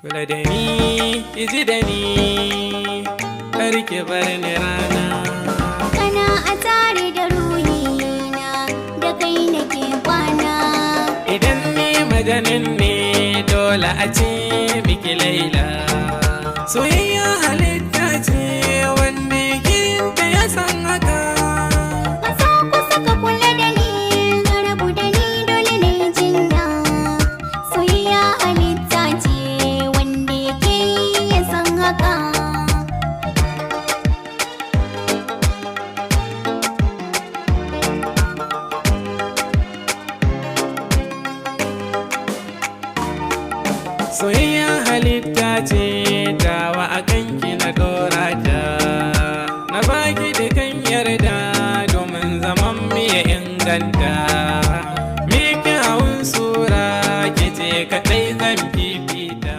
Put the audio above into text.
Kula da ni, ki ji da ni, kar ki bar ni rana. Kana a tare da ruhina, da kai nake kwana. Idan ni majanin ne, dole a ce miki Laila. Soyayya halitta ce, wanda kinta ya san haka. Ka kusa ka kula da ni, ka rabu da ni dole ne jinya. Soyayya halitta ce, wanda yake yi ya san haka. Soyayya halitta ce, tawa a kanki na dora ta. Na baki dukan yarda domin zaman mu ya inganta. Miki hawan sura, ke ce kaɗai zan fifita.